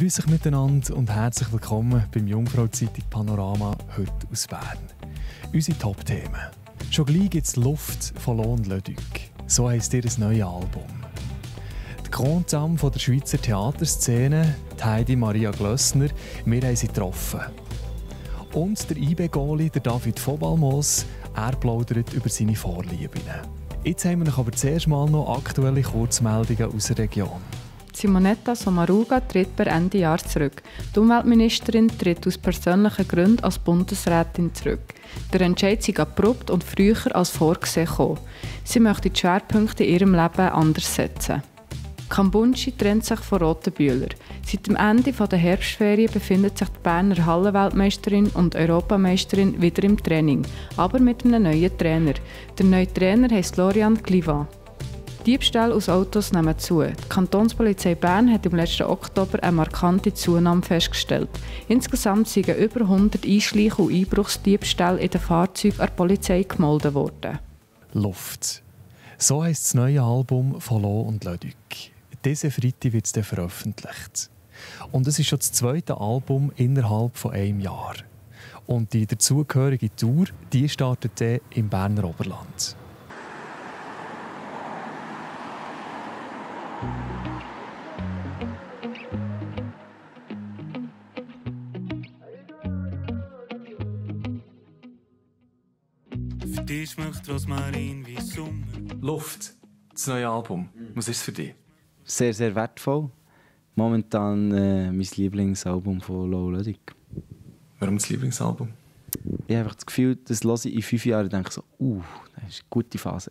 Grüß euch miteinander und herzlich willkommen beim Jungfrau-Zeitung Panorama heute aus Bern. Unsere Top-Themen. Schon gleich gibt es Luft von Lo und Leduc. So heisst ihr neues Album. Die Grande Dame der Schweizer Theaterszene, Heidi Maria Glössner, wir haben sie getroffen. Und der IB-Goalie, der David Vobalmos, er plaudert über seine Vorlieben. Jetzt haben wir noch aber zuerst mal noch aktuelle Kurzmeldungen aus der Region. Simonetta Sommaruga tritt per Ende Jahr zurück. Die Umweltministerin tritt aus persönlichen Gründen als Bundesrätin zurück. Der Entscheid sei abrupt und früher als vorgesehen gekommen. Sie möchte die Schwerpunkte in ihrem Leben anders setzen. Kambunchi trennt sich von Rotenbühler. Seit dem Ende der Herbstferien befindet sich die Berner Hallenweltmeisterin und Europameisterin wieder im Training, aber mit einem neuen Trainer. Der neue Trainer heisst Florian Clivin. Diebstähle aus Autos nehmen zu. Die Kantonspolizei Bern hat im letzten Oktober eine markante Zunahme festgestellt. Insgesamt sind über 100 Einschleich- und Einbruchsdiebstähle in den Fahrzeugen an der Polizei gemeldet worden. Luft. So heisst das neue Album von Lo und Leduc. Diesen Freitag wird es veröffentlicht. Und es ist schon das zweite Album innerhalb von einem Jahr. Und die dazugehörige Tour, die startet dann im Berner Oberland. Für dich schmeckt Rosmarin wie Sommer. Luft, das neue Album. Was ist es für dich? Sehr, sehr wertvoll. Momentan mein Lieblingsalbum von Lo und Leduc. Warum das Lieblingsalbum? Ich habe einfach das Gefühl, das höre ich in 5 Jahren und denke so, das war eine gute Phase.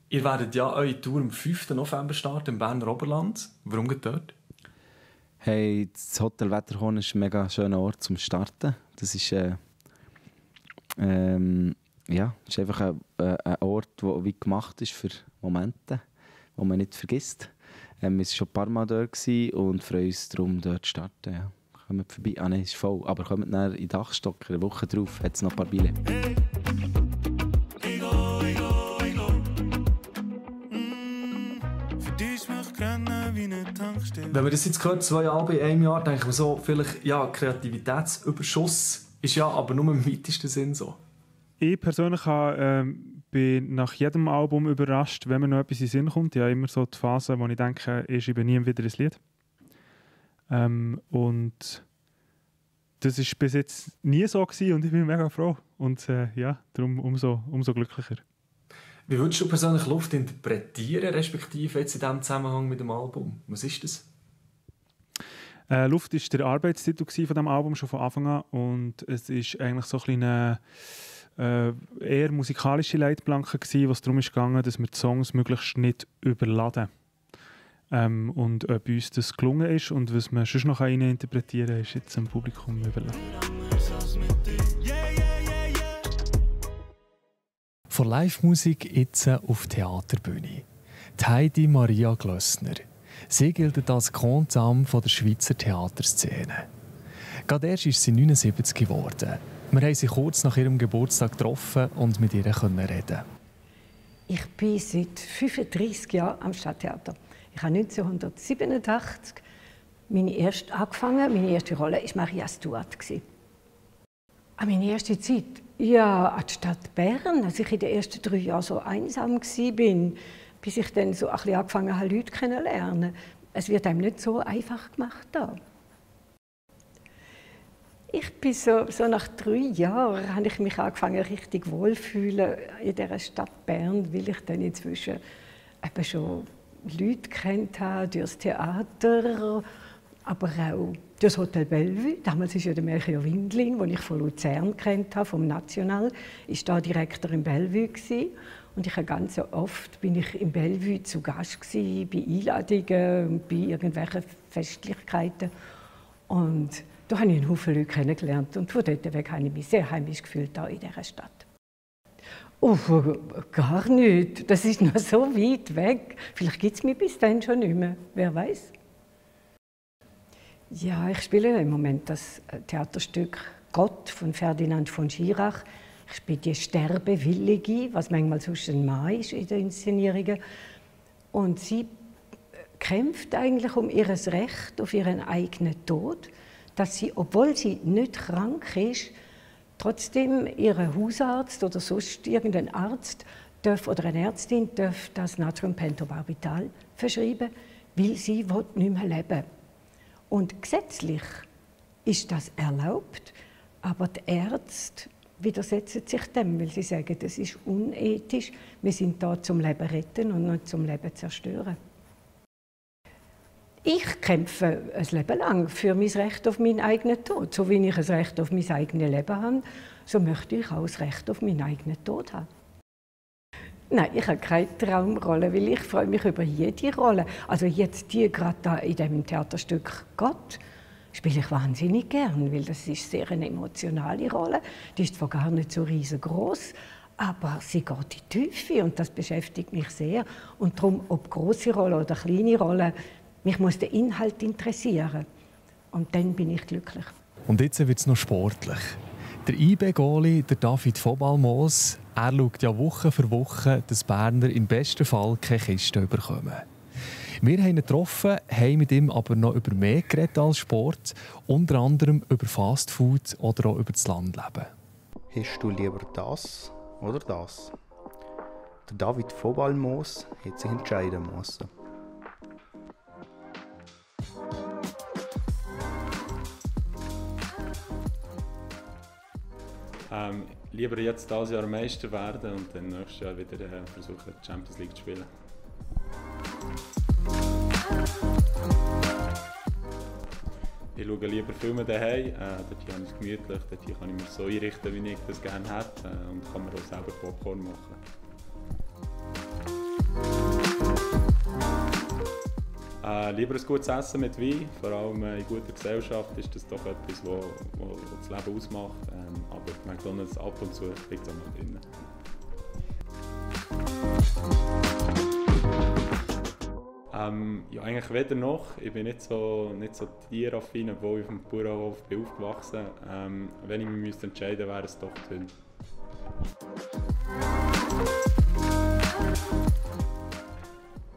Ihr werdet ja eure Tour am 5. November starten im Berner Oberland. Warum geht dort? Hey, das Hotel Wetterhorn ist ein mega schöner Ort zum Starten. Das ist, ja, das ist einfach ein Ort, der wie gemacht ist für Momente, die man nicht vergisst. Wir waren schon ein paar Mal dort und freuen uns darum, dort zu starten. Ja. Kommt vorbei. Ah nein, es ist voll. Aber kommt nachher in Dachstock, eine Woche drauf, hat es noch ein paar Billett. Hey. Für dich schmeckt Rennen wie eine Tankstelle. Wenn man das jetzt hört, 2 Alben in einem Jahr, denke ich mir so, vielleicht, ja, Kreativitätsüberschuss ist ja aber nur im weitesten Sinn so. Ich persönlich bin nach jedem Album überrascht, wenn mir noch etwas in den Sinn kommt. Ich habe immer so die Phase, wo ich denke, ich schreibe nie wieder ein Lied. Und das war bis jetzt nie so gewesen und ich bin mega froh. Und ja, darum umso glücklicher. Wie würdest du persönlich Luft interpretieren, respektive jetzt in diesem Zusammenhang mit dem Album? Was ist das? Luft war der Arbeitstitel von diesem Album schon von Anfang an. Und es ist eigentlich so ein eine eher musikalische Leitplanke gewesen, was darum ging, dass wir die Songs möglichst nicht überladen. Und ob uns das gelungen ist und was man sonst noch interpretieren kann, ist jetzt dem Publikum überlassen. Von Live-Musik jetzt auf Theaterbühne. Die Heidi Maria Glössner. Sie gilt als Grande Dame der Schweizer Theaterszene. Gerade erst ist sie 79 geworden. Wir haben sie kurz nach ihrem Geburtstag getroffen und mit ihr reden. Ich bin seit 35 Jahren am Stadttheater. Ich habe 1987 meine erste Rolle war Maria Stuart. Meine erste Zeit? Ja, an der Stadt Bern, als ich in den ersten 3 Jahren so einsam war, bis ich dann so ein bisschen angefangen habe, Leute kennenzulernen. Es wird einem nicht so einfach gemacht da. Ich bin so nach 3 Jahren habe ich mich angefangen, richtig wohlfühlen in dieser Stadt Bern, weil ich dann inzwischen eben schon Leute kennt habe, durch das Theater, aber auch durch das Hotel Bellevue. Damals war ja der Melchior Windlin, den ich von Luzern kennt habe, vom National, ist da Direktor im Bellevue gewesen. Und ich ganz oft bin ich im Bellevue zu Gast gewesen, bei Einladungen und bei irgendwelchen Festlichkeiten. Und da habe ich einen Haufen Leute kennengelernt und von dort weg habe ich mich sehr heimisch gefühlt hier in dieser Stadt. Oh, gar nicht. Das ist noch so weit weg. Vielleicht gibt es mich bis dann schon nicht mehr. Wer weiß? Ja, ich spiele im Moment das Theaterstück Gott von Ferdinand von Schirach. Ich spiele die Sterbewillige, was manchmal sonst ein Mann ist in den Inszenierungen. Und sie kämpft eigentlich um ihr Recht auf ihren eigenen Tod, dass sie, obwohl sie nicht krank ist, trotzdem ihren Hausarzt oder sonst irgendein Arzt oder eine Ärztin darf das Natriumpentobarbital verschreiben, weil sie nicht mehr leben will. Und gesetzlich ist das erlaubt, aber die Ärzte widersetzen sich dem, weil sie sagen, das ist unethisch. Wir sind da zum Leben retten und nicht zum Leben zerstören. Ich kämpfe ein Leben lang für mein Recht auf meinen eigenen Tod. So wie ich ein Recht auf mein eigenes Leben habe, so möchte ich auch das Recht auf meinen eigenen Tod haben. Nein, ich habe keine Traumrolle, weil ich freue mich über jede Rolle. Also jetzt die gerade da in dem Theaterstück «Gott» spiele ich wahnsinnig gern, weil das ist sehr eine emotionale Rolle. Die ist zwar gar nicht so riesengroß, aber sie geht in die Tiefe und das beschäftigt mich sehr. Und darum, ob große Rolle oder kleine Rolle, mich muss der Inhalt interessieren. Und dann bin ich glücklich. Und jetzt wird es noch sportlich. Der IB-Goalie, der David Vobalmos, er schaut ja Woche für Woche, dass Berner im besten Fall keine Kiste bekommen. Wir haben ihn getroffen, haben mit ihm aber noch über mehr geredet als Sport, unter anderem über Fastfood oder auch über das Landleben. Hast du lieber das oder das? Der David Vobalmos hat sich entscheiden müssen. Lieber jetzt dieses Jahr Meister werden und dann nächstes Jahr wieder versuchen, die Champions League zu spielen. Ich schaue lieber Filme daheim. Dort habe ich es gemütlich, dort kann ich mir so einrichten, wie ich das gerne hätte und kann mir auch selber Popcorn machen. Lieber ein gutes Essen mit Wein, vor allem in guter Gesellschaft ist das doch etwas, was das Leben ausmacht. Aber McDonald's ab und zu liegt es auch noch drin. Ja, eigentlich weder noch. Ich bin nicht so tieraffin, obwohl ich auf dem Bauernhof bin aufgewachsen bin. Wenn ich mich entscheiden müsste, wäre es doch die Hunde.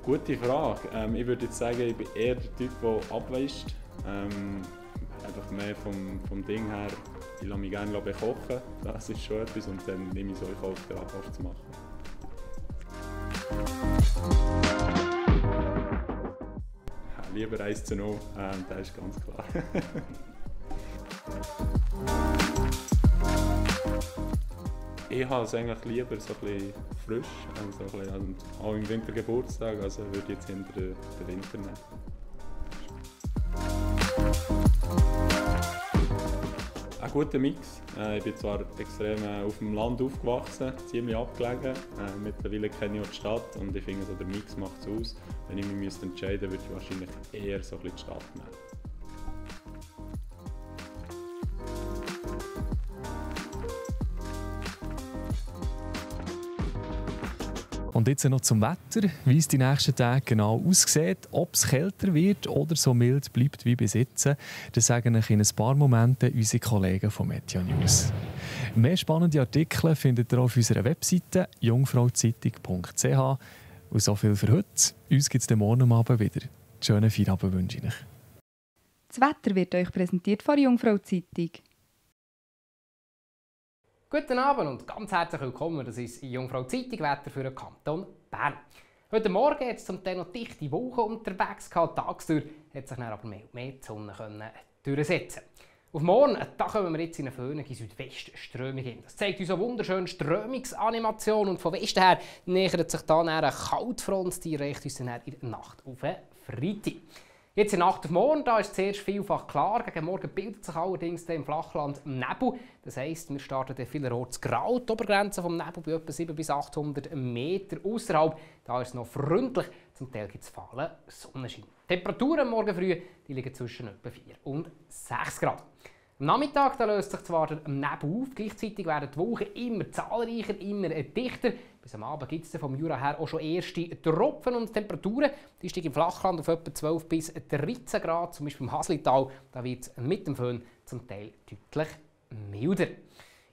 Gute Frage. Ich würde jetzt sagen, ich bin eher der Typ, der abweist. Einfach mehr vom Ding her. Ich lasse mich gerne kochen. Das ist schon etwas. Und dann nehme ich so in Kauf, den Abwasch zu machen. Ja, lieber 1:0. Das ist ganz klar. Ich habe es eigentlich lieber so ein bisschen frisch, also ein bisschen, auch im Winter Geburtstag, also würde ich jetzt hinter den Winter nehmen. Ein guter Mix. Ich bin zwar extrem auf dem Land aufgewachsen, ziemlich abgelegen. Mittlerweile kenne ich auch die Stadt und ich finde, so der Mix macht es aus. Wenn ich mich entscheiden müsste, würde ich wahrscheinlich eher so ein bisschen die Stadt nehmen. Und jetzt noch zum Wetter, wie es die nächsten Tage genau aussieht, ob es kälter wird oder so mild bleibt wie bis jetzt. Das sagen euch in ein paar Momenten unsere Kollegen von Meteo News. Mehr spannende Artikel findet ihr auf unserer Webseite jungfrauzeitung.ch. Und so viel für heute. Uns gibt es morgen Abend wieder. Schönen Feierabend wünsche ich euch. Das Wetter wird euch präsentiert von Jungfrau Zeitung. Guten Abend und ganz herzlich willkommen. Das ist Jungfrau Zeitung Wetter für den Kanton Bern. Heute Morgen hat es zum Teil noch dichte Wolken unterwegs gehabt. Tagsüber hat sich dann aber mehr und mehr die Sonne durchsetzen. Auf morgen da kommen wir jetzt in eine föhnige Südwestströmung hin. Das zeigt uns eine wunderschöne Strömungsanimation und von Westen her nähert sich dann eine Kaltfront, die reicht uns dann in der Nacht auf Freitag. Jetzt in der Nacht auf morgen, da ist es zuerst vielfach klar. Gegen Morgen bildet sich allerdings im Flachland Nebel. Das heisst, wir starten vielerorts grau. Die Obergrenze vom Nebel bei etwa 700 bis 800 Meter außerhalb. Da ist es noch freundlich. Zum Teil gibt es fahlen Sonnenschein. Die Temperaturen morgen früh die liegen zwischen etwa 4 und 6 Grad. Am Nachmittag da löst sich zwar der Nebel auf, gleichzeitig werden die Wolken immer zahlreicher, immer dichter. Bis am Abend gibt es vom Jura her auch schon erste Tropfen und Temperaturen. Die steigen im Flachland auf etwa 12 bis 13 Grad, zum Beispiel im Haslital. Da wird es mit dem Föhn zum Teil deutlich milder.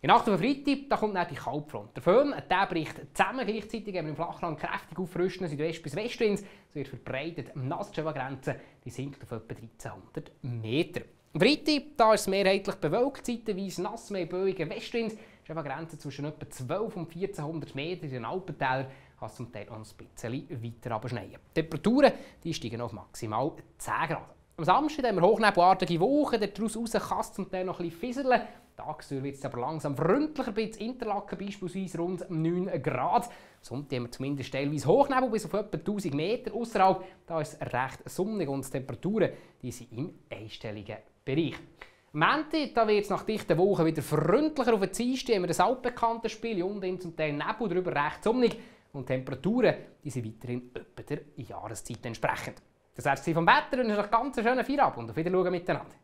In der Nacht auf Freitag da kommt dann die Kaltfront. Der Föhn der bricht zusammen. Gleichzeitig haben wir im Flachland kräftig auffrischen, Südwest- bis Westwind. Es wird verbreitet. Die Nassjava-Grenze sinkt auf etwa 1300 Meter. Am Freitag da ist es mehrheitlich bewölkt, zeitweise nass, mehr böiger Westwind. Die Grenze zwischen etwa 12 und 1400 Meter in den Alpentälern kann es zum Teil noch ein bisschen weiter abschneien. Die Temperaturen die steigen auf maximal 10 Grad. Am Samstag haben wir hochnebelartige Wochen, daraus kann es zum Teil noch ein bisschen fieseln. Tagsüber wird es aber langsam freundlicher, bei Interlaken beispielsweise rund 9 Grad. Am Sonntag haben wir zumindest teilweise Hochnebel bis auf etwa 1000 Meter. Ausserhalb da ist es recht sonnig und die Temperaturen die sind im einstelligen Bereich. Am Montag da wird es nach dichten Wochen wieder freundlicher. Auf der Dienstag haben wir das altbekannte Spiel, unten zum Teil Nebel, darüber recht sonnig. Und die Temperaturen die sind weiterhin etwa der Jahreszeit entsprechend. Das war es vom Wetter und einen ganz schönen Feierabend und auf Wiedersehen miteinander.